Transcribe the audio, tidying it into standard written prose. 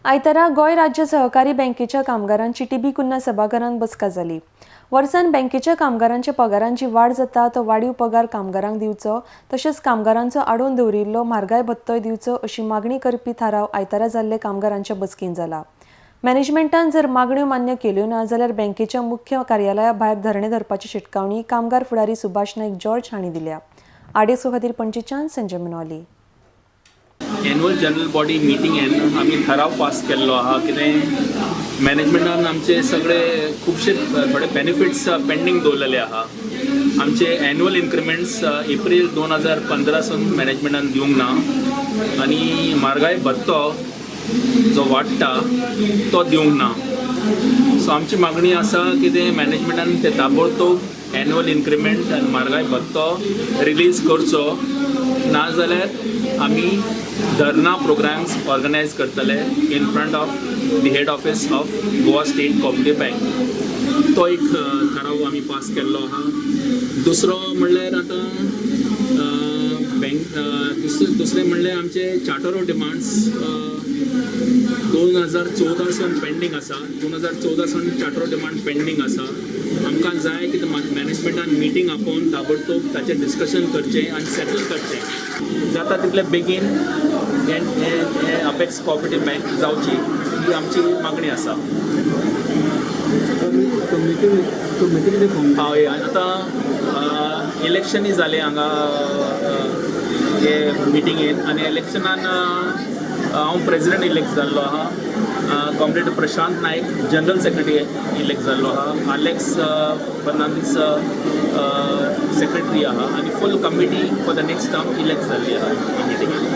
आयतारा गोंय राज्य सहकारी बँकेच्या कामगारांची टीबी कुन्हा सभाघरांत बसका जाली. वर्सान बँकेच्या कामगारांच्या पगारांची वाड जाता तो वाडीव पगार कामगारांक दिवचो, तशेंच कामगारांचो आडोवन दवरिल्लो म्हारगाय भत्तोय दिवचो अशी मागणी करपी थाराव आयतारा जाल्ले कामगारांच्या बसकेन जाला. मॅनेजमेंटान जर मागण्यो मान्य केल्यो ना जाल्यार बँकेच्या मुख्य कार्यालया भायर धरणे धरपाची शिटकावणी कामगार फुडारी सुभाष नायक जॉर्ज हांणी दिल्या. आडेसो खातीर पणजेच्यान Sanjay Manoli. Annual general body मिटींगेन आमी ठराव पास केल्लो आहा कितें मॅनेजमेंटान आमचे सगळे खुबशे थोडे बेनिफिट्स पेंडींग दवरलेले आहा. आमचे एन्युअल इन्क्रिमेंट्स एप्रील 2015 सून मॅनेजमेंटान दिवंक ना आनी म्हारगाय भत्तो जो वाडटा तो दिवंक ना. सो आमची मागणी आसा कितें मॅनेजमेंटान ते ताबडतोब एन्युअल इन्क्रिमेंट आनी म्हारगाय भत्तो रिलीज करचो, नाजाल्यार आमी धरना प्रोग्राम्स ऑर्गनायज करतले in front of the head office of Goa State Cooperative Bank. तो एक थाराव आमी पास केल्लो आहा. दुसरो म्हणल्यार आतां बँक दुसरें म्हणल्यार आमचे चार्टर ऑफ डिमांड्स 2014 सावन पेंडींग आसा. 2014 सावन चार्टर ऑफ डिमांड पेंडींग आसा. आमकां जाय की मॅनेजमेंटान मिटींग आपोवन ताबडतोब ताचें डिस्कशन करचें आनी सेटल करचें. जाता तितले बेगीन हें अपेक्स कोऑपरेटीव बँक जावची ही आमची मागणी आसा. हय, आतां इलेक्शनूय जालें हांगा हे मिटिंगेन आनी इलेक्शनान हांव प्रेजिडेंट इलेक्ट जाल्लो आहा. Comrade Prashant Naik general secretary elect जाल्लो आहा. आलेक्स फर्नांडीस सेक्रेटरी आहा आनी full committee for the next term elect जाल्ली आहा मिटिंगेन.